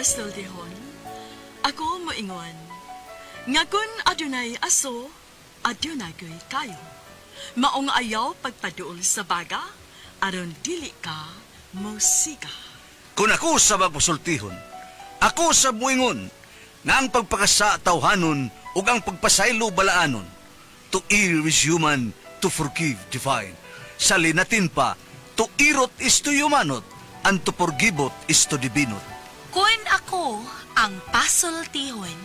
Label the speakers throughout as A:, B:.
A: pasultihon, ako moingon, nga kun adunay aso, adunay ko'y kayo. Maong ayaw pagpaduol sa baga, aron dili ka mosiga.
B: Kung ako sa magpasultihon, ako sa muingon, nga ang pagpakasa tawhanon ug ang pagpasaylo balaanon. To err is human, to forgive divine. Sa linatin pa, to irot is to humanot, and to forgivot is to divinot.
C: Kun ako ang pasultihon,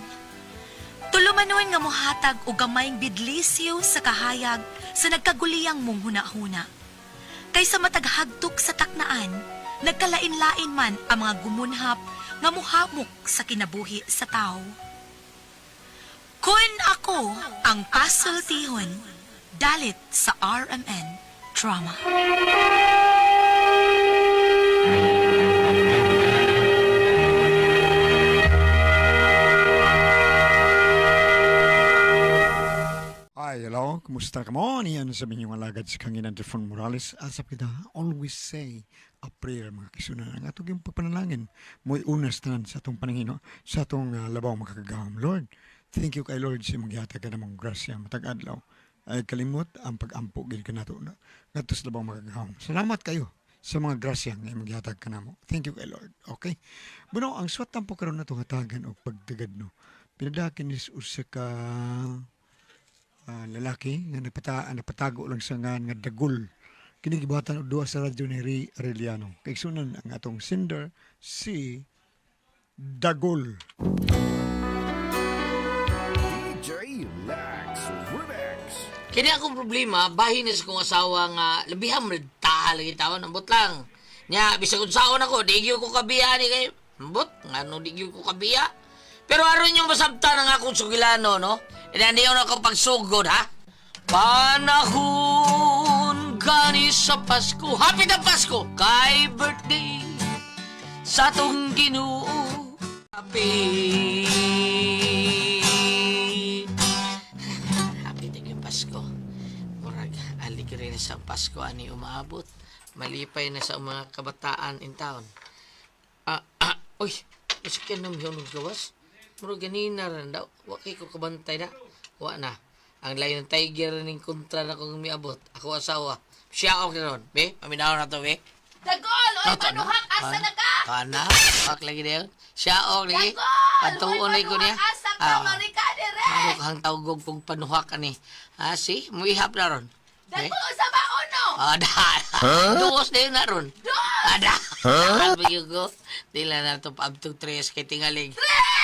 C: tulumanon nga mohatag og gamayng bidlisiw sa kahayag sa nagkaguliyang mong hunahuna. Kaysa matag hagtok sa taknaan, nagkalain-lain man ang mga gumunhap nga muhamok sa kinabuhi sa tao. Kun ako ang pasultihon, dalit sa RMN Drama.
D: Hi, hello. Kumusta ka mo? Niyan sa inyong alagad si Kanginan Trifon Morales. Asap kita, always say a prayer, mga kisunan. Ang atong yung pagpanalangin, mo'y unas tanan sa atong panangino, sa atong labaw makakagahom. Lord, thank you kay Lord sa imong gihatag ka namong grasya matag adlaw. Ay kalimot ang pag-ampo gid kanato na ngadto sa labaw makakagahom. Salamat kayo sa mga grasya nga imong gihatag kanamo. Thank you kay Lord. Okay. Bueno, ang suwat tampo karon nato hatagan og pagtagad no. Pinadakin is usa ka lalaki nga napatago lang sa nga nga Dagul. Kini gibuhatan og duha sa radyo ni Ray Arellano. Kaigsunan ang atong sender si Dagul.
E: DJ Lex Remix.
F: Kini akong problema, bahin na sa kong asawa nga labiham taha lagi tawon, ambot lang. Nya, bisag unsaon ako, di gyud ko kabiya ni kay ambot, ngano di gyud ko kabiya. Pero aron yung masabtan ang akong sugilano, no? Ina niyo na ako pagsugod, ha? Panahon gani sa Pasko, hapit ang Pasko, kay birthday sa atong Ginoo. Happy. Happy tag yung Pasko. Murag, aligre na sa Pasko ani umaabot. Malipay na sa mga kabataan in town. Ah, ah, uy, masakyan na yung gawas. Murag ganina rin daw. Wa kay ko kabantay na. Wa na. Ang layo ng tiger ning kontra na kung miabot. Ako asawa. Siya ako ron. Be, paminaw na to, be.
G: Dagol! Oy, manuhak! Asa na ka?
F: Kana, hak lagi na yun. Siya ok lagi.
G: Dagol!
F: Patuon
G: Oy,
F: ko niya.
G: manuhak! Asa ka?
F: Ah.
G: Marika dire!
F: Ano kang tawgog kong panuhak ani? Ah, si, muihap na ron. Eh?
G: Dagol! Sa ba uno?
F: Ah, da. Duos na yun na ron. Ah, da. Huh? ko. Di lang na ito paabtog tres kay tingalig.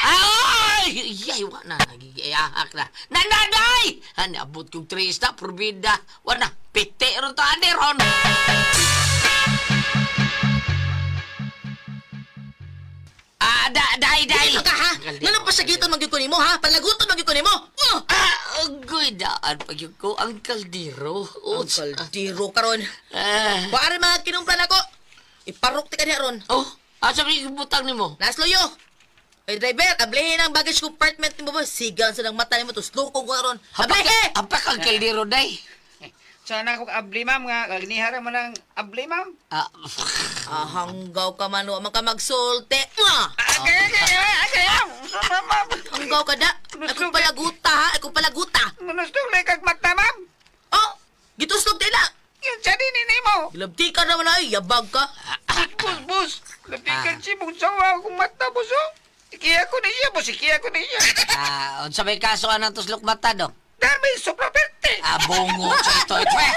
F: Ay! Yay, wa na. Nagigayahak na. Nananay! Ani, abot kong tres na, probida. Wa na, piti ron to, ani ron. Ah, da, day, day.
G: Dito ka ha? Ngano pa sagiton man gyud ko nimo ha? Palaguton man gyud ko nimo. Oh!
F: Ah, agoy, daan pag yun ko, ang kaldero.
G: Ang kaldero karon.
F: Ah.
G: Wa rin mga kinumplan ako. Iparok ti kaniya ron.
F: Oh, asa may butang nimo?
G: Nasloyo. Oy driver, ablehin ang baggage compartment nimo ba? Sigan sa nang mata nimo tuslokong ko ron. Ablehe!
F: Hapak ang kaldero, day.
H: Sana ako abli ma'am nga kagnihara man ang abli ma'am.
F: Ah,
G: Ah, hanggaw ka man wa man ka magsulte. Mwah!
H: Kaya ma'am.
G: Hanggaw ka da. Ako palaguta ha, ako palaguta.
H: Nastuglay kag mata ma'am.
G: Oh, gituslog din na.
H: Yun sa din nimo.
G: Gilabti ka naman ay, yabag ka.
H: Bus bus bus. Labi kag sibong sawa akong mata bus oh. Ikiya ko ni siya bus, ikiya ko ni siya.
F: ah, unsa may kaso anang tuslok mata do?
H: Dami sobraperte.
F: Ah, bongo sa ito. Ito eh.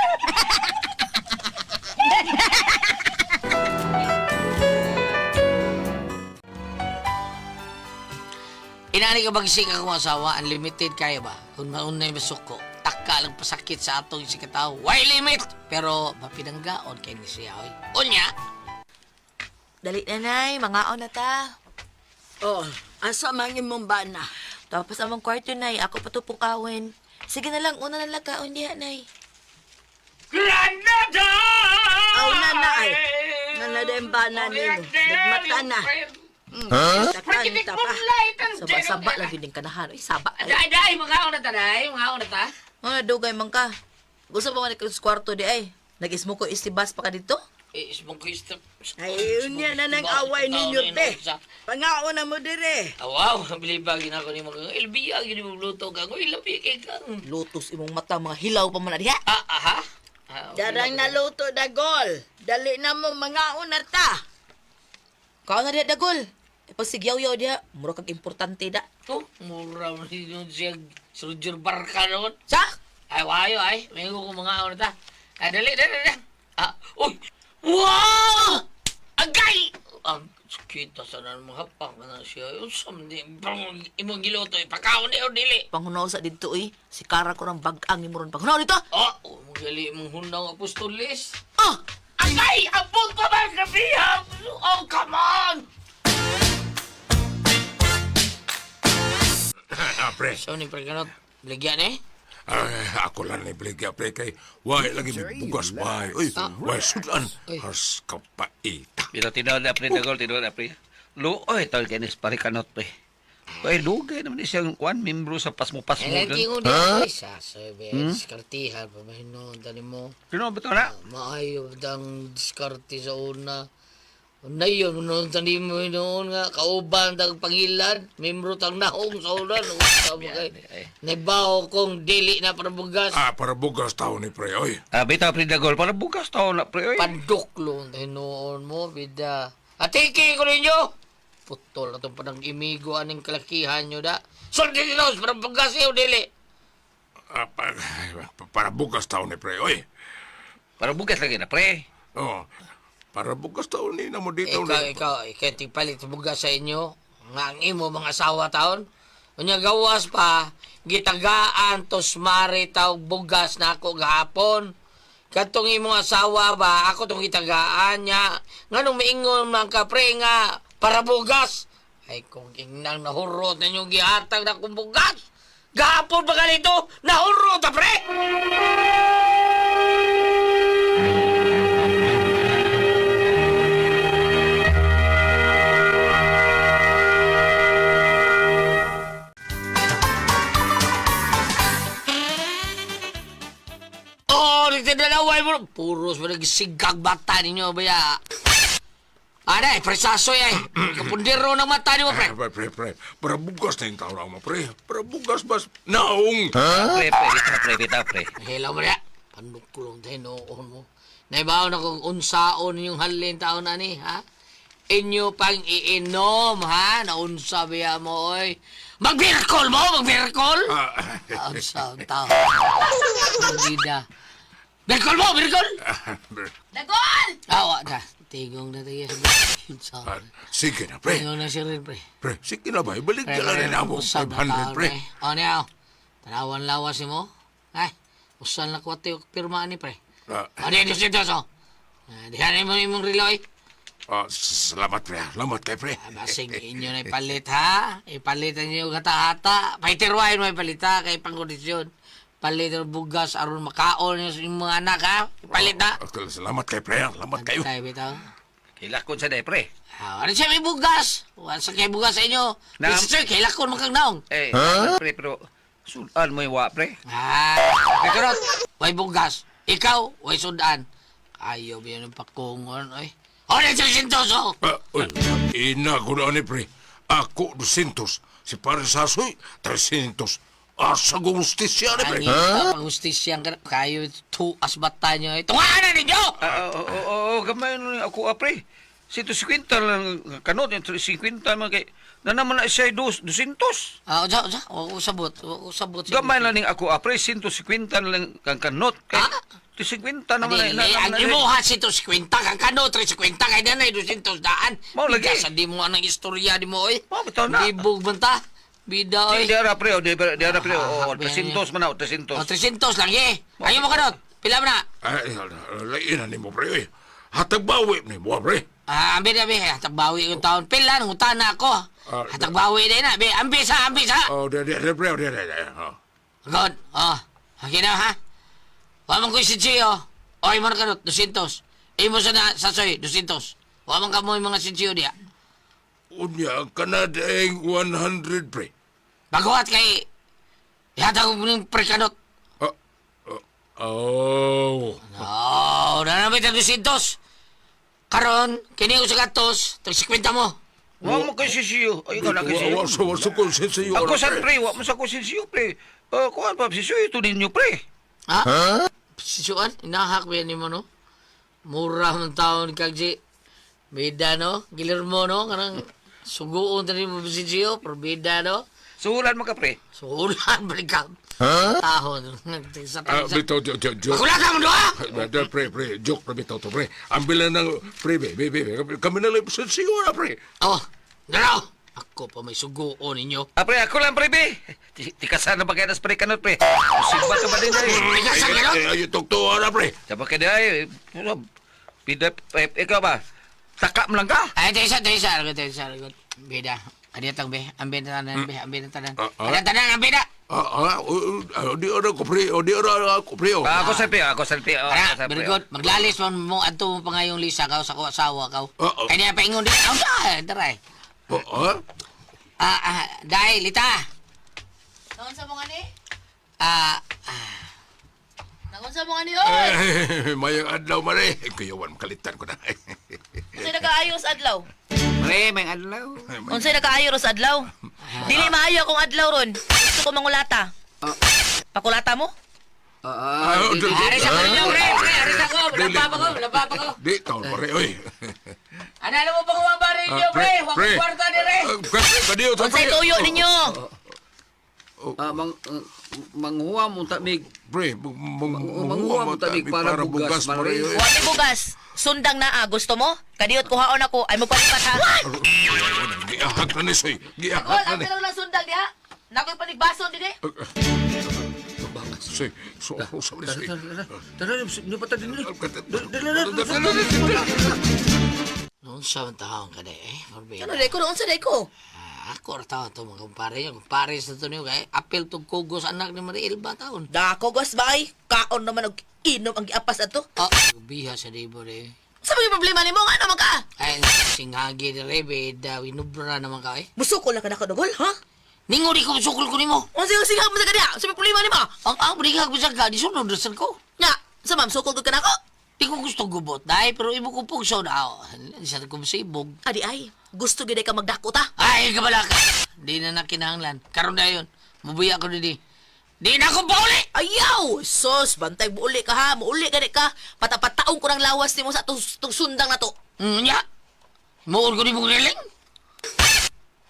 F: Inaani ka magising akong asawa, unlimited kaya ba? Kung maunay masuko, taka lang pasakit sa atong si katao. Why limit? Pero mapinanggaon kay ni siya, oy. Unya,
G: Dali na nay, mangaon na ta.
A: Oh, asa man imong bana?
G: Tapos among kwarto nay, ako pa to pukawin. Sige na lang, una na lang kaon diha nay.
H: Granada!
A: Aw na na ay. Nga na yung bana nimo. Nagmata na.
H: Huh?
A: Kanta pa.
G: Saba-saba lang yun din kanahan. Uy, saba. Ay.
F: Day, day, mangaon na ta, day. Mangaon na ta.
G: Mga dugay man ka. Gusto pa man ikaw sa kwarto di ay. Nag-ismo ko istibas pa ka dito?
F: Eh, ismong ko istap.
A: Ay, unya na nang away ninyo, te. Pangaon na mo dire.
F: Ah, wow, bilibagin ako ni mga Elvia, gini mo luto kang. Uy, labi kay kang.
G: Lutos imong mata mga hilaw pa man na diha.
F: Ah, aha. Ah, okay
A: Darang
F: lang.
A: naluto dagol. Dali na mo mangaon na ta.
G: Kaon na diha dagol. E pag sigyaw-yaw diha, mura kag importante da.
F: Oh, mura mo siya siya si Roger Barca noon.
G: Sa?
F: Ay, wayo ay. May ko mga ano ta. Ay, dali, dali, dali. Ah, uy! Wow! Agay! Ang kita sa nan mga hapang na siya. Usam di, imong giluto. Ipakaon ni o dili.
G: Panghunaw sa didto oy. Si Kara ko ng bag-ang imo ron. Panghunaw dito.
F: Oh, oh, gali imong hundaw apostolis.
G: Ah!
F: Agay! Abot pa ba gabi? Oh, come on!
E: Ah, pre.
F: So, ni Preganot, bligyan eh.
E: Ay, ako lang ni Bligya, pre, kay why lagi may bugas, why? Uy, why sudan? Has kapaita.
H: Pero tinuod na pre, dagol, tinuod na pre. Luoy, tol, kinis parikanot pre. Ay, lugay naman siyang kwan, membro sa pasmo-pasmo.
F: Eh, lagi ko din. Ay, sasabi, diskartihan pa ba hinuon tani mo?
H: Tinuod ba ito na?
F: Maayo dang diskarte sa una. Una yun, noon tani mo noon nga, kauban tang pangilan, membro tang nahong sa una. Unsa mo kay, Nabaho kong dili na para bugas.
E: Ah, para bugas tao ni pre, oy.
H: Ah, bitaw pre, dagol, para bugas tao na pre, oy.
F: Panduklo ang hinuon mo, bida. Atiki ko ninyo! Putol na itong panang imigo aning kalakihan nyo da. Sulti dito, para bugas iyo, dili.
E: Ah, para bugas tao ni pre, oy.
H: Para bugas lagi na pre.
E: Oh, para bugas tao ni na mo dito
F: Ikaw,
E: ni.
F: ikaw, ikaw, tigpalit bugas sa inyo. Nga ang imo mga asawa taon. Unya gawas pa, gitagaan tos mare taw bugas na ako gahapon. Katong imong asawa ba, ako tong gitagaan niya. Nganong miingon man ka pre nga para bugas. Ay kung ingnang nahurot ninyo gihatag na kong bugas. Gahapon pa ganito, nahurot ta pre! Oh, nagtadalaway mo. Puros mo nagsigag bata ninyo, baya. Anay, presasoy ay. Kapundiro ng mata ni mo, pre.
E: Ah, pre, pre, pre, para bugas na yung tao na mo, pre. Para bugas bas, naong.
H: Pre, pre, bitaw pre, bitaw pre.
F: Hilaw mo niya. Panukulong tayo noon mo. Naibaw na kung unsaon ninyong halin taon na ni, ha? Inyo pang iinom, ha? Naunsa biya mo, oy. Magbirkol mo! Magbirkol!
E: Ah,
F: Unsa ang tao. Hindi na. Birkol mo! Birkol!
G: Dagol!
F: Awa na. Tigong na tayo.
E: ah, sige na, pre.
F: Tigong na si Rin, pre.
E: Pre, sige na ba? Ibalik ka lang rin ako.
F: Usab na
E: 500,
F: taon,
E: pre.
F: O, niya. Tanawan lawas mo. Ay, usal na kwate yung pirmaan ni, pre.
E: Ah,
F: O, di, di, di, so. Diyan mo imong relo, eh.
E: ah, salamat, pre. Salamat kay pre.
F: Ah, Basig inyo na ipalit, ha? Ipalit ninyo yung hata-hata. Paitirwain mo ipalit, ha? Kay pangkondisyon. Palit ang bugas, aron makaon yung inyong mga anak, ha? Ipalit, ha?
E: Ah, salamat kay pre. Salamat kayo.
F: Tayo, bitaw.
H: Kilakon sa day, pre.
F: Ah, ano siya may bugas? Wala sa kay bugas sa inyo.
H: Na-
F: Sir, kailakon man kang naong.
H: Eh, pre, pero sudan mo yung wa, pre.
F: Ah, Pekarot, way bugas. Ikaw, way sudan. Ayaw ba yun ang pakungon, oy. O, na 300, oh!
E: Ah, uy, ina ko na ni pre. Ako, 200. Si Pare Sasoy, 300. Asa gustisya ni pre.
F: Ang huh? Pangustisyan ka na. Kayo, tuas bata nyo, eh. Tungaan na ninyo!
H: Ah, oo, oo, oo, gamay na ako, ah, pre. 150 lang kanot, yung 50 man kay na naman na siya 200.
F: Ah, usa, usa. Wa ko sabot. Wa ko sabot.
H: Gamay lang ning ako, ah, pre, 150 na lang kang kanot. Kay,
F: Ah?
H: 50 naman
F: Dili,
H: na,
F: ang imuha si 250, kang kano 350, kay nanay 200 daan.
H: Mao lagi.
F: Bida sa di mo anang istorya di mo, oy.
H: Mao bitaw na.
F: Libog man ta. Bida, oy.
H: Di ara pre, oh, di di ara pre,
F: Ah,
H: oh, 300 man na, 300.
F: O, 300 lang, eh. Ayaw mo kanot. Pila mo na?
E: Ay, lain na ni mo pre. Uy. Hatag bawi ni mo pre.
F: Ah, ambi na, be. Hatag bawi yung taon. Pila, nangutan na ako.
E: Ah,
F: Hatag bawi din na, be. Ambi sa, ambi sa.
E: Oh, di, di, di, pre. Di, di, di. Oh.
F: God, oh. Okay na, ha? Wa man ko si Gio. O, imo na kanot, 200. Imo sa na, sasoy, 200. Wa man ka mo yung mga si Gio diya.
E: Unya, kanadaeng 100 pre.
F: Baguhat kay... Ihatag ko ng prekanot.
E: Ah, ah, oh.
F: Oh, nanamit ang 200. Karon, kini ko sa gatos, 350 mo.
H: Wa mo kay sisiyo. Ay, ikaw na kay sisiyo.
E: Wa sa wa sa konsensyo.
H: Ako sa pre, wa mo sa konsensyo pre. Eh, kuan pa sisiyo ito ninyo pre.
F: Ha? Sisuan, inahak ba yan mo, no? Mura man taon kag si Bida, no? Guillermo, no? Kanang suguon tani mo sisiyo, pero bida, no?
H: Suhulan mo ka pre.
F: Sugulan, balik ka. Tahon. Sa
E: Ah, bitaw, joke, joke.
F: Wala ka mo, ha?
E: Pre, pre, joke na bitaw to, pre. Ang bilan ng, pre, be, be, be, kami na lang konsensyo na, pre.
F: Oh, daraw! Ako pa may suguon ninyo.
H: Ah, pre, ako lang pre be. Tikasan na ba kaya nas pre kanot pre? Simba ka ba din dahil?
F: Tigasan ka, no?
E: Ay, ay, tuktuan na, pre.
H: Dapat ka dahil. Bida, eh, ikaw ba? Taka mo lang ka?
F: Ay, tesa, tesa, tesa, tesa. Bida. Adi atang be, ambil tanan be, ambil tanan.
E: Ah, ah.
F: Ada tanan ambil dah.
E: Ah, ah, oh, di ora ko, pre. Oh, di ora ako, pre. Oh.
H: Ah, ako sa pre, ako sa pre. Oh,
F: Ara,
H: ako sa pre,
F: very good. Maglalis man mo adto mo pangayong Lisa kaw sa ko asawa kaw.
E: Oo.
F: Kay niya paingon di. Aw da, daray.
E: Oh, ah?
F: Ah, ah, dai lita.
G: Naunsa mo nga ni?
F: Ah,
G: Naunsa mo nga ni oy?
E: Eh, mayang adlaw, mare. Kuyawan, makalitan ko na.
G: Unsay nagaayo sa adlaw?
H: Pre, may adlaw.
G: Unsay nagaayo ro sa adlaw? Dili maayo akong adlaw ron. Gusto ko mangulata. Pakulata mo?
E: Ah, di-
F: ari sa ko ninyo, pre, pre, ari sa ko.
E: Dili.
F: Lapa pa ko, lapa pa ko.
E: Di, taon, pare, oy.
F: Ana ano mo pa ko ang bari ninyo,
E: Ah,
F: pre. Wa ko kwarta dire.
E: Ah, pre, kadiyo, ta,
G: Unsay
E: pre.
G: tuyo ninyo?
H: Ah, mang manghuwa mo tamig.
E: Pre,
H: Manguha mo tabi para bugas,
E: mare.
H: mare.
E: oy.
G: Wa mi bugas. Sundang naa gusto mo? Kadiyot kuhaon ako ay magpalipat ha.
E: Giahak na ni, soy. Giahak
G: Gol,
E: na
G: ang
E: ni.
G: pero lang sundang diha. Nakoy panigbason dinhi.
E: Soy, so, so, soy.
H: Tara, nipata din.
F: Unsa man taon ka eh? Pre.
G: Ano dai ko? Unsa dai ko?
F: Ah, ako ra taon to mga kumpare niyo. Kumpare sa to niyo kay apel tug kugos anak ni Maria Elba taon.
G: Dako gas bay. Kaon naman og inom ang giapas ato.
F: Oh, biha sa libo re.
G: Sa mga problema nimo nga naman ka?
F: Ay, singhagi ni Rebe, daw inubra naman ka eh.
G: Musuko lang ka nako dugol, ha?
F: Ningo di ko sukol ko nimo.
G: Unsa yung singhag mo sa kaniya? Sa may problema nimo?
F: Ang bringag mo sa ka, di sunod sa ko.
G: Nya, sa ma'am sukol ko kanako.
F: Di ko gusto gubot, dahil pero ibo ko pugso na ako. Sa ko sa ibog.
G: Adi ay, gusto gyud ka magdako ta.
F: Ay, kabala ka. Di na nakinahanglan. Karon na yun. Mubuya ko di. Di na ako pauli!
G: Ayaw! Sos, bantay muuli ka ha. Muuli ka di ka. Patapataong ko ng lawas nimo sa atong tong sundang na to.
F: Nya. Muol ko di mo giling.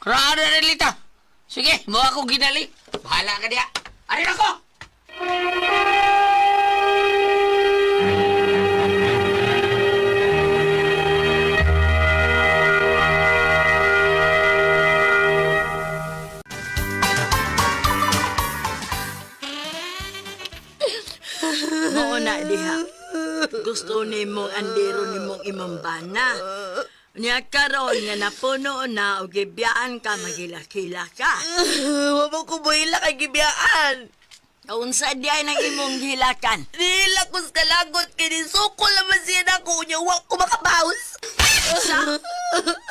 F: Karaan na rin lita. Sige, mo ako ginaling. Bahala ka diya. Arin ako!
A: Mao na diha. Gusto nimo andiro nimong imambana. Nya karon nga napuno na og gibiyaan ka magilakila ka.
G: Wa mo ko buhila kay gibiyaan.
A: Unsa di ay nang imong gilakan?
G: Nila ko sa kalagot kay nisukol naman siya nako unya wa ko makabaws.
A: Sa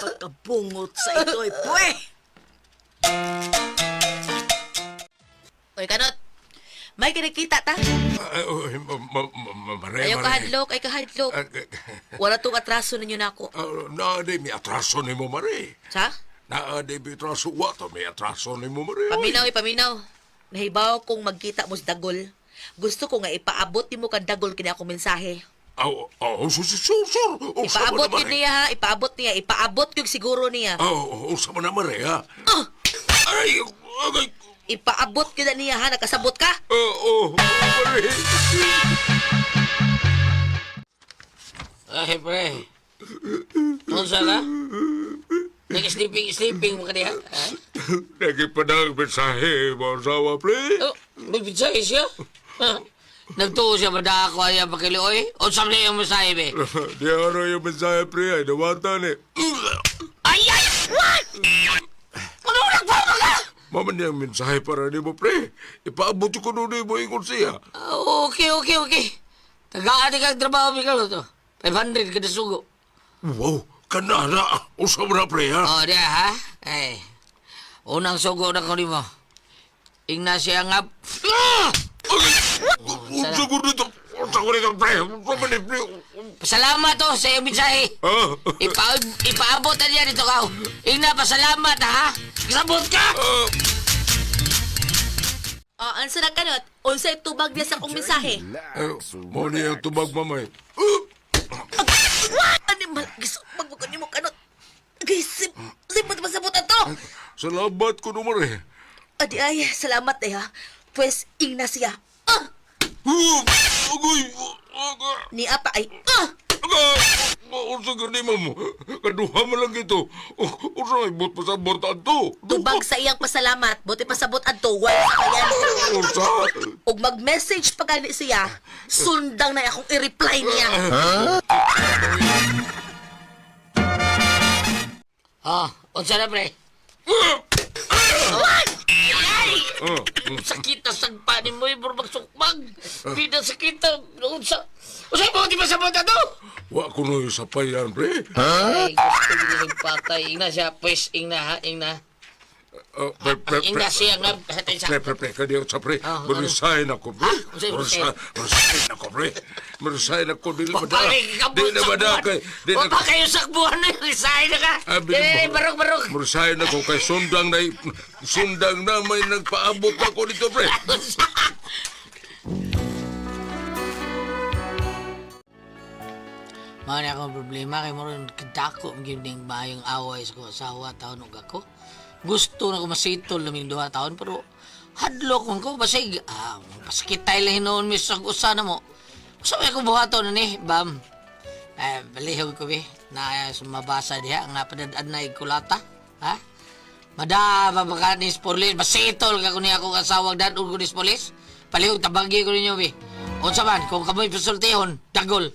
A: pagkabungot sa ito'y pwe.
G: Oy kanot. May kinikita ta.
E: Mare,
G: Ayaw
E: mare.
G: kahadlok, ay kahadlok.
E: Ah,
G: Wala tong atraso ninyo nako.
E: ah, Naa di may atraso ni mo, mare.
G: Sa?
E: Naa di may atraso. Wa to may atraso ni mo, mare.
G: Paminaw, eh, paminaw. Nahibaw kong magkita mo sa dagol. Gusto ko nga ipaabot nimo kang dagol kini akong mensahe.
E: Aw, aw, sur, sur, sur. Unsa man
G: Ipaabot
E: na,
G: yun
E: mare?
G: niya ha, ipaabot niya, ipaabot yung siguro niya.
E: Aw, unsa man na, mare, ha?
G: Ah!
E: Aray, agay.
G: Ipaabot yun na niya ha, nakasabot ka?
E: Oo, oh, mare.
F: Ay, pre. Unsa ka? Nag-sleeping, sleeping mo ka diha? Ha?
E: Nagipadang mensahe mo asawa, pre.
F: Oh, may pizza siya. Ha? Nagtuo siya, bada ako ay pakilioy. O sa mga yung masahe, be.
E: Di ano yung mensahe, pre. Ay, nawatan eh.
F: Ay, ay! What? Ano nagpapa ka?
E: Mama niya ang mensahe para ni mo, pre. Ipaabot ko noon mo ingon siya.
F: Ah, okay, okay, okay. Tagaan ka ang trabaho, Mikael. To. 500 kada sugo.
E: Wow, kanana. Usap na, pre, ha?
F: Oh, diya, ha? Ay. Unang sugo na ko nimo. Ingna siya nga. Ah!
E: Unsa ko dito? Unsa ko nito, pre? Unsa man ni, pre?
F: Pasalamat to sa iyong mensahe.
E: Ah.
F: Ipaabot na niya dito ka. Ingna, pasalamat ha. Kasabot ka!
E: Ah.
G: Oh, ansa na kanot? Unsay tubag niya sa akong mensahe?
E: Eh, Mo ni ang tubag, mamay.
G: Animal, gisupag mo ko nimo kanot. Gisip, sipot masabot ato.
E: Salamat ko naman eh.
G: Adi ay, salamat eh ha. Pwes, ingna siya. Ah!
E: Ah, Agoy! Aga!
G: Ni apa ay, ah!
E: Aga! Unsa gani, ma'am? Kaduha man lang ito. Unsa may but pasabot ato?
G: Tubag sa iyang pasalamat, buti pasabot adto, wala sa kayan.
E: Unsa?
G: Ug mag-message pa gani siya, sundang na akong i-reply niya.
F: Ah, unsa na pre?
E: Ah,
F: Sakit na sagpa ni mo, bro, magsukmag. Di na sakit na, unsa. Unsa mo, di ba sa mga to?
E: Wa ko no sapayan, pre.
F: Ay, gusto gini nagpatay. Ingna siya, pues, ingna ha, ingna.
E: Ah, pre, pre, pre.
F: Ingna siya nga,
E: Pre, pre, pre, kadiyo sa pre.
F: Ah, ano?
E: Mag-resign ako, pre.
F: Ah, unsay resign?
E: Mag-resign ako, pre. Mag-resign ako. Di na ba
F: Wapa kayo
E: Di na ba
F: sakbuhan.
E: kay... Di na
F: Wapa kayo sakbuhan na resign na ka.
E: Ah,
F: Dili, dili, barok, barok.
E: Mag-resign ako kay sundang na... Sundang na may nagpaabot ako dito, pre.
F: Mao na akong problema kay murag kadako man gyud ning maayong away sa akong asawa taon ug ako. Gusto na ko masitol naming duha taon pero hadlok man ko basig pasakit tayo lang hinuon mi sa usa na mo. Usa may akong buhaton na ni, bam. Eh, balihog ko bi na mabasa diha nga padad-ad na kulata. Ha? Madama ba ka ni pulis? Masitol ka kuni akong asawa dadon ko ni pulis. Palihog tabagi ko ninyo bi. Unsa man kung kamoy pasultihon, dagol.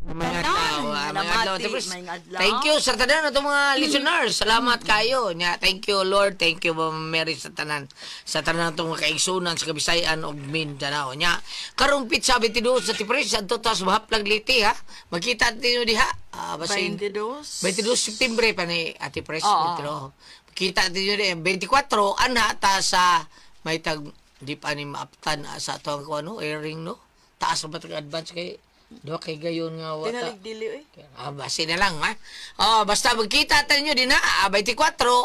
F: Mga tao, mga adlaw.
A: Namati,
F: Tapos,
A: may adlaw.
F: Thank you sa tanan atong mga listeners. Salamat kayo. Nya, thank you Lord, thank you Ma'am Mary sa tanan. Sa tanan atong mga kaigsunan sa Kabisayan ug Mindanao. Nya, karong pizza 22 sa Tipres adto ta sa Mahaplag Leyte ha. Magkita ninyo diha. Ah, basin
A: 22.
F: 22 September pa ni Ate Pres.
A: Oo.
F: 22. Kita ninyo diha 24 anha ta sa may tag di pa ni maaptan sa ato ang ano airing no. Taas ba tag advance kay duha kay gayon nga wata.
A: Tinalig dili eh.
F: Ah, basta na lang, ha? Oh, basta magkita tayo din ha. Ah, 24,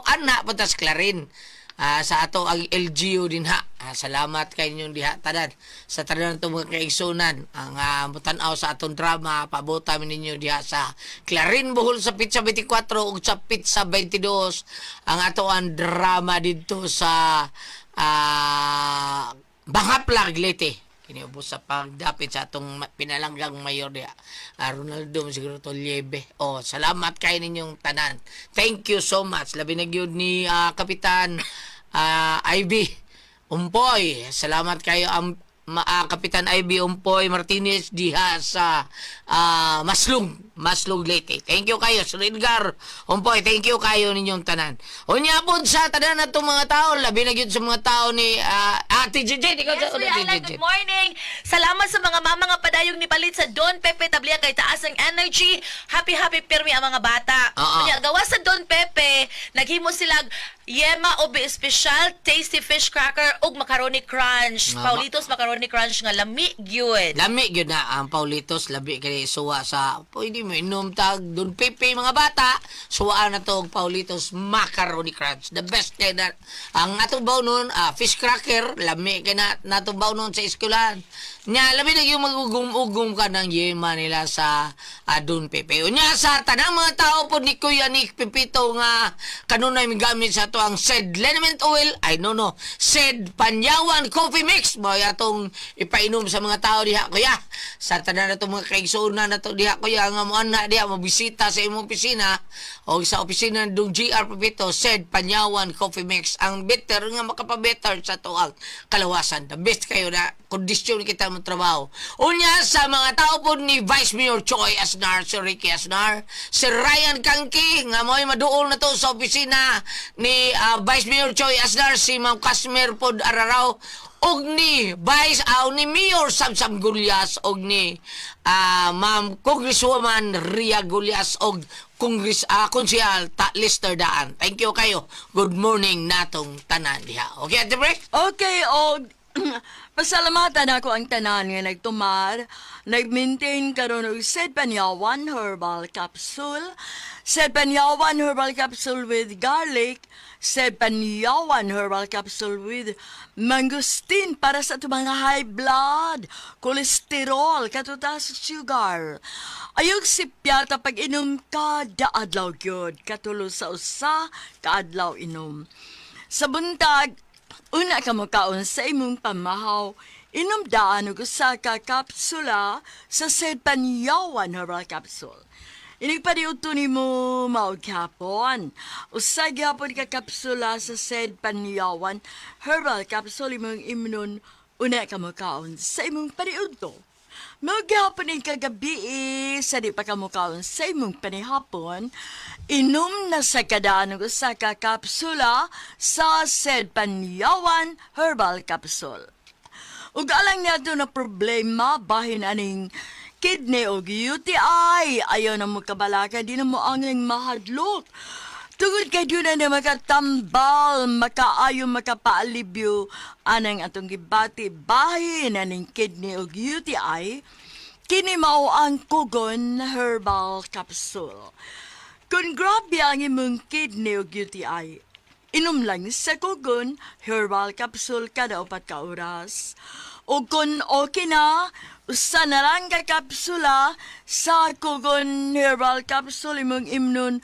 F: ana, punta sa Clarin. Ah, sa ato ang LGU din ha. Ah, salamat kay inyong diha tanan. Sa tanan itong mga kaigsunan, ang mutanaw sa atong drama, paabota mi ninyo diha sa Clarin Bohol sa Pizza 24 ug sa Pizza 22. Ang ato ang drama didto sa Bangaplag, Leyte. Kiniubos sa pagdapit sa atong pinalanggang mayor diha. Ronaldo siguro to Liebe. Oh, salamat kay ninyong tanan. Thank you so much. Labi na gyud ni Kapitan Ivy Umpoy. Salamat kayo ang Kapitan Ivy Umpoy Martinez diha sa Maslog, Maslog Leyte. Thank you kayo Sir Edgar Umpoy. Thank you kayo ninyong tanan. Unya pod sa tanan natong mga tao, labi na gyud sa mga tao ni Ate JJ. Ikaw
G: Yes,
F: sa
G: Kuya
F: Ate
G: Alan,
F: JJ.
G: good morning. Salamat sa mga mama nga padayong ni palit sa Don Pepe Tablia kay taas ang energy. Happy happy pirmi ang mga bata.
F: Oo.
G: Unya, gawa sa Don Pepe, naghimo sila yema obe espesyal, tasty fish cracker ug macaroni crunch.
F: Nga,
G: Paulitos macaroni crunch nga lami gyud.
F: Lami gyud na ang Paulitos, labi kay suwa sa pwede mo inom tag Don Pepe mga bata. Suwaan na to og Paulitos Macaroni Crunch. The best kay na ang atong baw nun, fish cracker, lami kay na natong baw nun sa eskwelahan. Nya labi na yung magugum-ugum ka ng yema nila sa Don Pepe. Unya sa tanang mga tao po ni Kuya Nick Pipito nga kanunay migamit sa ato ang said liniment oil, ay no no, said Panyawan Coffee Mix mo atong ipainom sa mga tao diha kuya. Sa tanan nato mga kaigsuonan nato diha kuya nga mo ana diha mobisita sa imong opisina o sa opisina ng GR Pipito, said Panyawan Coffee Mix ang better nga makapabetter sa tuang kalawasan. The best kayo na kondisyon kita mo trabaho. Unya sa mga tao po ni Vice Mayor Choi Asnar, si Ricky Asnar, si Ryan Kangki, nga mo'y maduol na to sa opisina ni Vice Mayor Choi Asnar, si Ma'am Casmer pod Araraw, Og ni Vice aw ni Mayor Samsam Gulyas og ni Ma'am Congresswoman Ria Gulyas og Congress Konsehal Ta Lester Daan. Thank you kayo. Good morning natong tanan diha. Okay, Ate Pre?
A: Okay, og pasalamatan ako ang tanan nga nagtumar, nag-maintain karon og Sedpanyawan Herbal Capsule, Sedpanyawan Herbal Capsule with garlic, Sedpanyawan Herbal Capsule with mangosteen para sa atong mga high blood, cholesterol, katutas sugar. Ayog sipyata pag inom kada adlaw gyud, katulo sa usa ka adlaw inom. Sa buntag, una ka mokaon sa imong pamahaw, inom daan og usa ka kapsula sa Sedpanyawan Herbal Capsule. Inig paniudto nimo maog hapon. Usa gyapon ka kapsula sa Sedpanyawan Herbal Capsule imong imnon una ka mokaon sa imong paniudto. Mao gyapon ning kagabi sa di pa ka mokaon sa imong panihapon, inom na sa kadaan og usa ka kapsula sa Sedpanyawan Herbal Capsule. Ug alang niadto na problema bahin aning kidney og UTI, ayaw na mo kabalaka, di na mo angay mahadlok. Tungod kay doon na makatambal, makaayo, makapaalibyo, anang atong gibati, bahin aning kidney og UTI, kini mao ang Kugon Herbal Capsule. Kung grabe ang imong kidney og UTI, inom lang sa Kugon Herbal Capsule kada 4 ka oras. O kung okay na, usa na lang ka kapsula sa Kugon Herbal Capsule imong imnon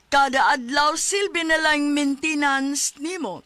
A: kada adlaw, silbi na lang maintenance nimo.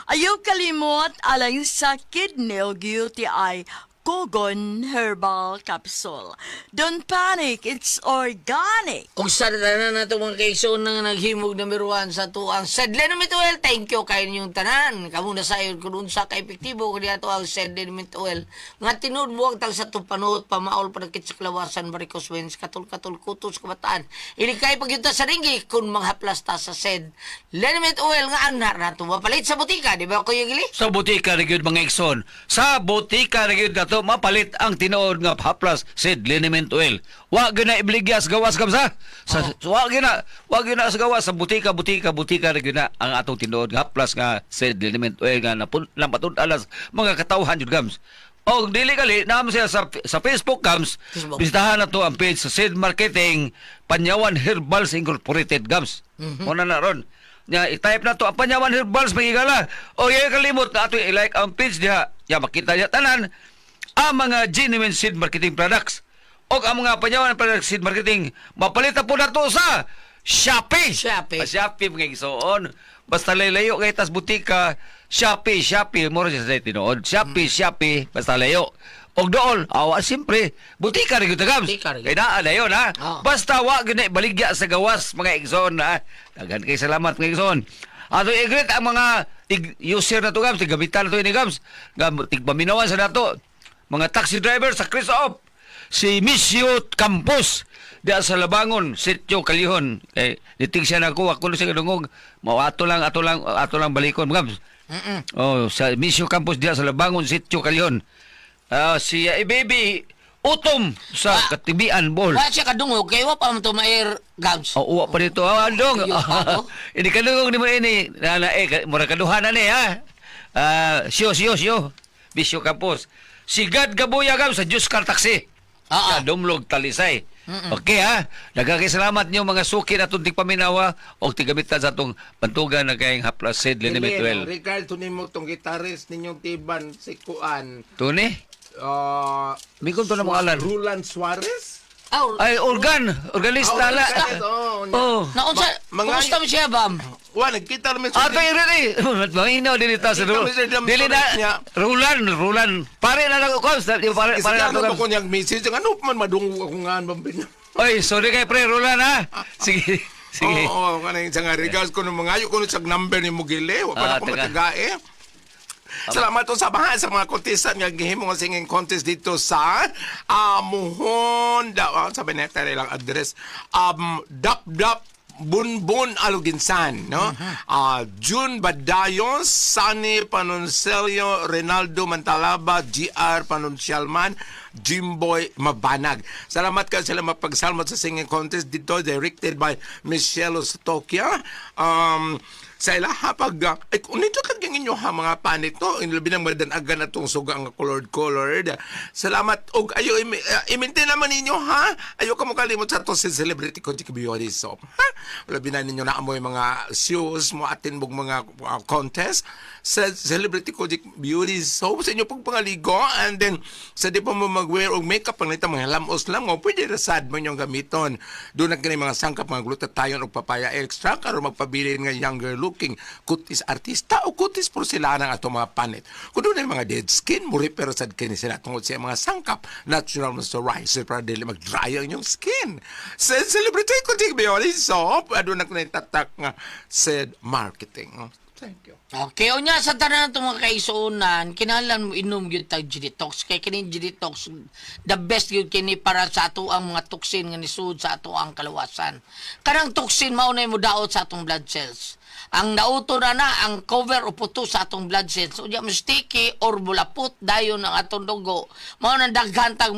A: Ayaw kalimot alang sa kidney o UTI, Kogon Herbal Capsule. Don't panic, it's organic.
F: Kung sa tanan nato mga kaigsoon nga naghimog number 1 sa tuang Sedlenomit Oil, thank you kay ninyong tanan. Kamo na sayon kung unsa ka epektibo kung ato ang Sedlenomit Oil. Nga tinuod buwag tal sa tupanot, pamaol panakit sa kalawasan, varicose veins, katul-katul, kutos, kabataan. Ili kay pagyunta sa ringgi kung manghaplas ta sa Sed Liniment Oil nga anar nato mapalit sa butika, di ba, Kuya Gili?
H: Sa butika ra gyud, mga igsoon. Sa butika ra gyud nato mapalit ang tinuod nga haplas Seed Liniment Oil. Wa gyud na ibaligya sa gawas, kamsa. Sa wa gyud na sa gawas, sa butika, butika, butika ra gyud na ang atong tinuod nga haplas nga Seed Liniment Oil nga napun napatud-an mga katawhan jud, gams. Og dili gali naam siya sa Facebook, gams.
F: Facebook.
H: Bisitahan na to ang page sa Seed Marketing Panyawan Herbals Incorporated, gams. Mm-hmm. Na ron. Nya i-type na to ang Panyawan Herbals, magigala. O yung kalimot na ato i-like ang page diha. Ya makita niya tanan ang mga genuine seed marketing products. O ang mga Panyawan products seed marketing mapalit na po na to sa Shopee.
F: Shopee.
H: Ah, Shopee, mga igsoon. Basta layo kay tas butika, Shopee, Shopee, mura siya sa tinuod. Shopee, Shopee, basta layo. Og dool, awa siyempre, butika rin gyud, gams.
F: Butika rin.
H: Kay naa na yun, ha.
F: Oo.
H: Basta wa gyud na baligya sa gawas, mga igsoon, ha. Daghan kay salamat, mga igsoon. Ato i-greet ang mga user na to, gams, gamitan na to ini, gams. Gam tigpaminawan sa nato. Mga taxi driver sa Chris Op. Si Misio Campos diya sa Labangon, Sitio Kalihon. Eh, nitig siya na ako, ako na siya kadungog. Mao ato lang balikon, gams. Oh, sa Misio Campos diya sa Labangon, Sitio Kalihon. Ah, si baby Utom sa Katibian, Bohol.
F: Wa siya kadungog kay wa pa man to ma-air, gams.
H: Oh, uwa pa dito. Ah, andong.
F: Iyo pa ako.
H: Ini kadungog ni mo ini. Na, na, eh, mura kaduha na ni, ha. Ah, siyo, siyo, siyo. Bisyo Campos. Si God Gabuya gam sa Diyos Car Taxi.
F: Ah, ah.
H: Sa Dumlog, Talisay. Okay ha. Daghang salamat niyo mga suki na itong tigpaminawa o tigamitan sa atong pantugan na kayong haplas Sid Liniment Well.
I: Ricardo nimo tong gitarist ninyong tiban si Kuan.
H: Tuni?
I: Uh,
H: Mikon to na mga alan.
I: Rulan Suarez?
F: Aw,
H: Ay, organ. Organista
I: Ah,
H: la.
I: organist, oh.
H: Oh.
F: naunsa, kumusta mo siya, Bam?
I: Wa nagkita naman sa
H: Ato yung rin eh. Mahinaw din ito sa
I: Kita
H: Rulan.
I: Mr. Dam
H: Dili na.
I: Torres niya.
H: Rulan, Rulan. Pare na lang ko. Pare, pare na
I: Kasi
H: to.
I: ano ko niyang message ano pa man madungog ako nga bambin.
H: Oy, sorry kay pre, Rulan ha. Sige, sige.
I: Oo, oh, kanang isang regards ko nung mga ayo ko sa number ni Mugile, wa pa
H: Ah,
I: na ko
H: taga.
I: matagae. Salamat to sa baha sa mga contestant nga gihimo nga singing contest dito sa Muhon da, sabi na tayo lang address, Dap Dap. Bunbun Aluginsan, no? June Badayon, Sunny Panoncelio, Renaldo Mantalaba, GR Panoncialman, Jimboy Mabanag. Salamat ka sila mapagsalmat sa singing contest dito, directed by Michelle Stokia. Sa ilaha pag ay kung nito kag inyo ha mga panit no, inlabi nang madanagan na tong suga nga colored colored. Salamat og ayo i-maintain naman ninyo ha. Ayo ka mo kalimot sa atong si celebrity ko beauty soap. Ha? Labi na ninyo na amoy mga shows mo atin mong mga contest sa celebrity Kojic Beauty Soap sa inyo pagpangaligo, and then sa di pa mo mag-wear og makeup ang nita mga lamos lang mo pwede ra sad mo inyong gamiton. Doon na kini mga sangkap, mga glutathione og papaya extract aron magpabilin nga younger looking kutis artista o kutis porcelana ang atong mga panit. Kung doon mga dead skin mo repair sad kini sila tungod sa mga sangkap natural moisturizer para dili mag-dry ang inyong skin. Sa Celebrity Kojic Beauty Soap, aduna na kini tatak nga said marketing. Thank you.
F: Okay, unya sa tanan itong mga kaisuunan, kinahanglan mo inom gyud tag G-Detox. Kay kini G-Detox, the best gyud kini para sa ato ang mga toxin nga nisud sa ato ang kalawasan. Kanang toxin mao na mo daot sa atong blood cells. Ang nauto na na ang cover o puto sa atong blood cells. Unya mo sticky or bulapot dayon ang atong dugo. Mao nang daghan tag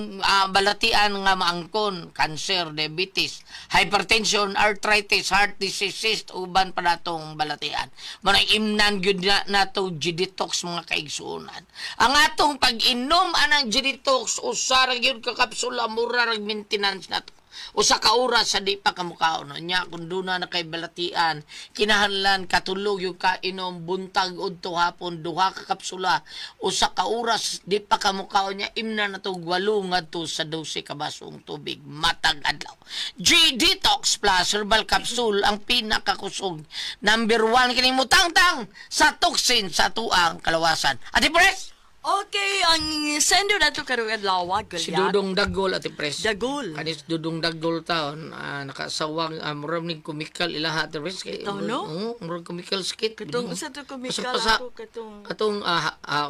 F: balatian nga maangkon, cancer, diabetes, hypertension, arthritis, heart disease, uban pa natong balatian. Mao nang imnan gyud na nato G-Detox, mga kaigsuonan. Ang atong pag-inom anang G-Detox, usa ra gyud ka kapsula, mura rag maintenance nato. Usa ka oras sa di pa kamukaon nya. Kung duna na kay balatian, kinahanglan katulog yung kainom buntag udto hapon, duha ka kapsula, usa ka oras di pa kamukaon nya. Imna na to 8 ngadto sa 12 ka basong tubig matag adlaw. G Detox Plus Herbal Capsule ang pinakakusog, number 1 kini mutangtang sa toxin sa tuang kalawasan. Ate Pres.
A: Okay, ang sender nato karong adlaw,
F: Si
A: Goliath.
F: Dudong Dagol, Ate Pres.
A: Dagol.
F: Kanis Dudong Dagol taon, nakasawang, murag ning kumikal ilaha, Ate Pres. Kay,
A: Taon, no?
F: Oo, murag kumikal skit.
A: Katong sa to kumikal
F: Pasa-pasa.
A: ako katong
F: Katong,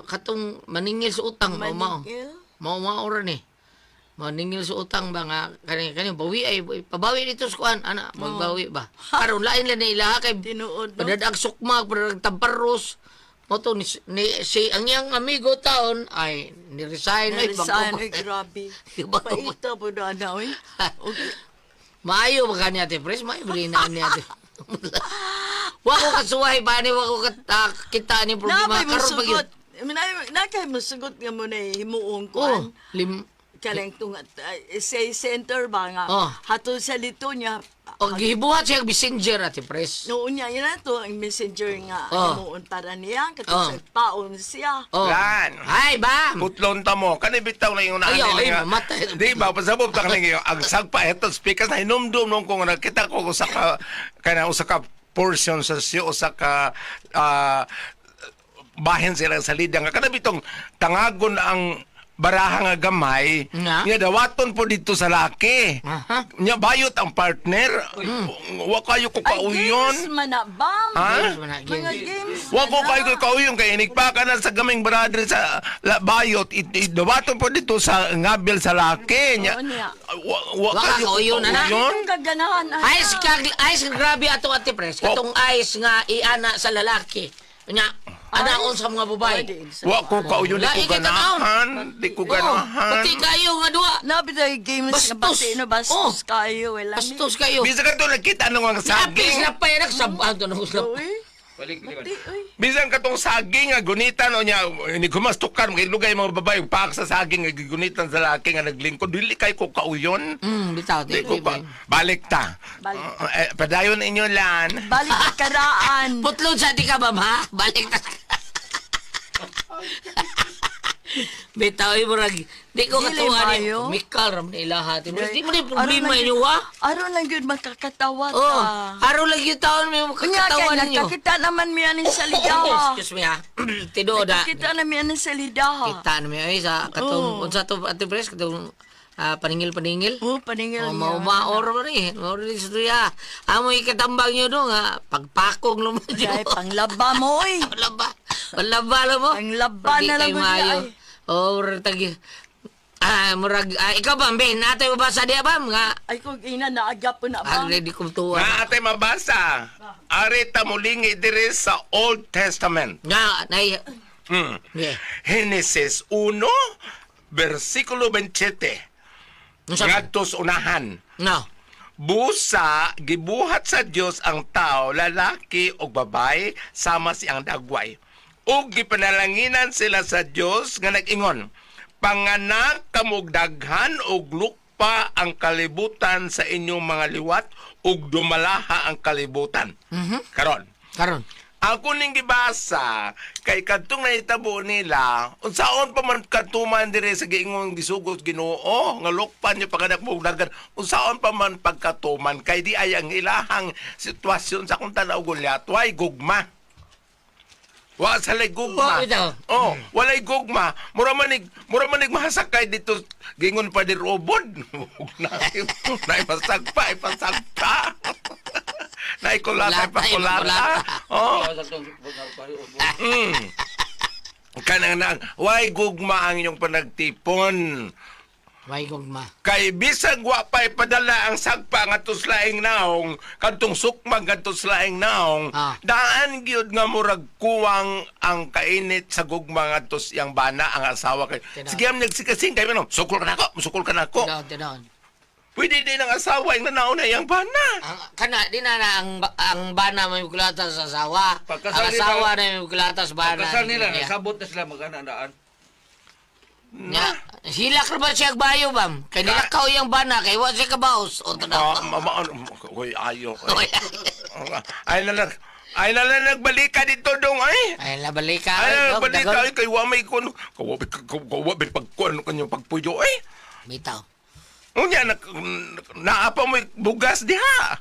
F: katong maningil sa utang, mao mao.
A: maningil.
F: Mao mao ra ni. Maningil sa utang ba nga kani kani bawi ay pabawi dito sa kuan ana magbawi ba. Karon lain lang ni ilaha kay
A: Tinuod, no?
F: padadag sukma, padadag tamparos. Mo to ni si ang iyang amigo taon ay ni-resign ay
A: Narisan,
F: bangko.
A: ay grabe.
F: Bangko.
A: Paita po na na, oy. Okay.
F: Maayo ba kani, Ate Pres? Maayo ba rin na ni Ate? Wa ko kasuway ba ni wa ko kita ni problema
A: Napay mo
F: karon pa gyud.
A: sugot. Nakay mo sugot nga mo na himuong
F: Oh,
A: kuan.
F: lim
A: Kanang tung say center ba nga.
F: Oh.
A: Hatol sa lito niya.
F: Oh, gibuhat siya og messenger, Ate Pres.
A: Noon niya, yun na to, ang messenger nga
F: Oh.
A: himuon para niya. Katong
F: Oh.
A: sa paon siya.
F: Oh.
I: Lan.
F: Ay, bam.
I: Putlon ta mo. Kani bitaw na yung
F: Ayaw,
I: nila
F: ay,
I: nga.
F: mamatay.
I: Di ba? Pasabot ta kaning ang sagpa eto speakers na hinumdum nung kung nakita ko usa ka kana usa ka portion sa siyo usa ka bahin sila sa lida nga kada bitong tangagon ang baraha nga gamay
F: Nga.
I: nga dawaton po dito sa laki.
F: Aha.
I: Nya bayot ang partner. Wa kayo ko
A: Ay,
I: kauyon.
A: games man na, bam!
I: Ha?
F: Games man na, games.
A: Mga games
I: Wa ko
A: man na.
I: kayo kay kauyon kay inigpa ka na sa gaming brother sa la, bayot it, it, dawaton po dito sa ngabil sa laki nya.
A: Oo, niya.
I: Wa, wa
F: Wa ka
I: kayo ko
F: kauyon, ana.
I: kauyon.
A: Itong kaganahan, ana.
F: Ice ka, ice grabe ato, Ate Pres. Katong ice nga iana sa lalaki. Nya, anaon sa mga babae.
A: Pwede, sa-
I: Wa ko kauyon, di
F: Lahi
I: ko
F: kay tanawon.
I: ganahan, di ko
F: Oh,
I: ganahan.
F: pati kayo nga duha.
A: Nabi tayo games nga
F: Bastos.
A: bati, no? Bastos
F: Oh.
A: kayo. Wala ni.
F: Bastos kayo.
I: Bisa ka to nakita nung ang
F: Napis
I: saging.
F: na pa yan. Sabado na usap.
A: Uy. Bati, uy.
I: Bisan katong saging nga gunitan o niya ni gumastukan kay lugay mga babae paak sa saging nga gigunitan sa laki nga naglingkod, dili kay ko kauyon.
F: Bitaw.
I: Di ko pa balik ta.
A: Balik.
I: Padayon inyo lan.
A: Balik ka karaan.
F: Putlon sa di ka, ma'am, ha? Balik ta. Bitaw, ay, murag. Di ko
A: Dili
F: katuwa ni.
A: maayo.
F: Mikal, ram ni ilaha. Di mo ni
A: Aron
F: problema
A: lang
F: inyo,
A: yun-
F: ha?
A: Aron lang yun makakatawa ta.
F: Oh, araw lang yung taon may
A: Unya kay
F: makakatawa ninyo.
A: nakakita naman miya ni salidaha.
F: Excuse me, ha? Tinuod, ha?
A: Nakakita na miya ni salidaha.
F: Kita na may ay sa katong
A: Oo.
F: unsa to, Ate Pres, katong paningil-paningil.
A: Oh, paningil
F: Oh,
A: niya.
F: maumaor ba ni? Maor ni sa tuya. Amoy katambang nyo do nga pagpakong lumadyo.
A: Dahil panglaba mo, oy.
F: Panglaba. Panglaba lang mo.
A: Panglaba
F: Di
A: na lang
F: kayo
A: mo niya,
F: maayo.
A: ay.
F: Oh, tagi. Ah, murag ikaw bam, Ben, natay mabasa diya bam nga.
A: Ay kog ina naagap po na
F: Ah,
A: bam.
F: ready kong tuwa.
I: Nga ate mabasa. Ari ta mulingi diri sa Old Testament.
F: Nga, nay. Yeah.
I: Genesis 1, versikulo 27.
F: Unsa man?
I: Ngadto sa unahan.
F: No.
I: Busa, gibuhat sa Dios ang tao, lalaki o babae, sama si ang dagway. Ug gipanalanginan sila sa Dios nga nag-ingon, Panganak kamog daghan og lukpa ang kalibutan sa inyong mga liwat ug dumalaha ang kalibutan. Karon,
F: Karon.
I: ako ning gibasa kay kadtong nahitabo nila unsaon pa man katuman dire sa giingon gisugot Ginoo nga lukpan niyo paganak mo dagan, unsaon pa man pagkatuman kay di ay ang ilahang sitwasyon sa akong tan-aw gulyat way gugma. Wa sa lay gugma.
F: Wa, bitaw.
I: Oh, walay gugma. Mura manig mahasakay dito gingon pa di robot. Na ipasagpa, ipasagpa. Naikulata,
F: Kulata,
I: ipakulata.
F: ipakulata.
I: Oh. Kanang nang, way gugma ang inyong panagtipon.
F: May gugma.
I: Kay bisag wa pa ipadala ang sagpa nga laing naong, kadtong sukmag ngadto sa laing naong, daan gyud nga murag kuwang ang kainit sa gugma ngadto sa iyang bana ang asawa kay.
F: Tinuod.
I: Sige am nagsikasing kay ano, sukol ka nako, sukol ka nako.
F: Tinuod, tinuod.
I: Pwede din ang asawa ang nanaon na iyang bana.
F: Ang kana di na na ang bana may kulata sa asawa.
H: Pagkasal
F: Ang
H: nila-
F: asawa na may kulata sa bana.
H: Pagkasal nila,
F: Niya.
H: nasabot na sila magana-daan.
F: Nya, hilak ra ba siya bayo bam? Kay nilakaw yang bana kay wa siya kabaos. O tanaw.
I: Ah, mama, ano, uy, ayo. Ay, ay na lang. Ay na lang nagbalika dito dong ay.
F: Ay labalika.
I: Ay,
F: Ay, dog,
I: nagbalika
F: dagol.
I: ay kay wa may kun kawa kawa bin pagkuan kanyo pagpuyo ay.
F: Bitaw.
I: Unya na naa pa mo'y bugas diha.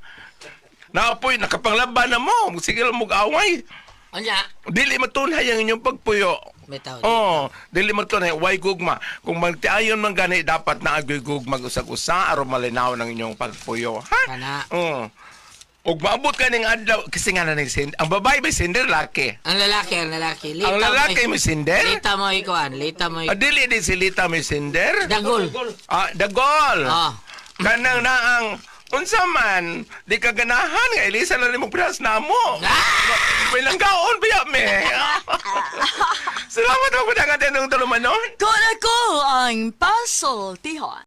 I: Naapoy nakapanglaban na mo, sige lang mo away.
F: Unya,
I: Dili matunhay ang inyong pagpuyo.
F: bitaw.
I: Oh, dili matunhay way gugma. Kung magtiayon man gani dapat na agoy gugma usag-usa aron malinaw ng inyong pagpuyo. Ha?
F: Kana.
I: Oh. Ug maabot ka ning adlaw kasi nga na ning ang babae may sender laki.
F: Ang lalaki, ang lalaki. Lita
I: Ang lalaki may sender?
F: Lita mo ikuan, lita mo
I: Ah, dili din si Lita may sender?
F: Dagol.
I: Ah, dagol.
F: Ah.
I: Kanang naang unsa man di ka ganahan nga Elisa na nimo pras namo.
F: Ah!
I: Pilanggaon ba me? Salamat ako na nga tinong tulumanon.
A: Kung ako ang pasultihon.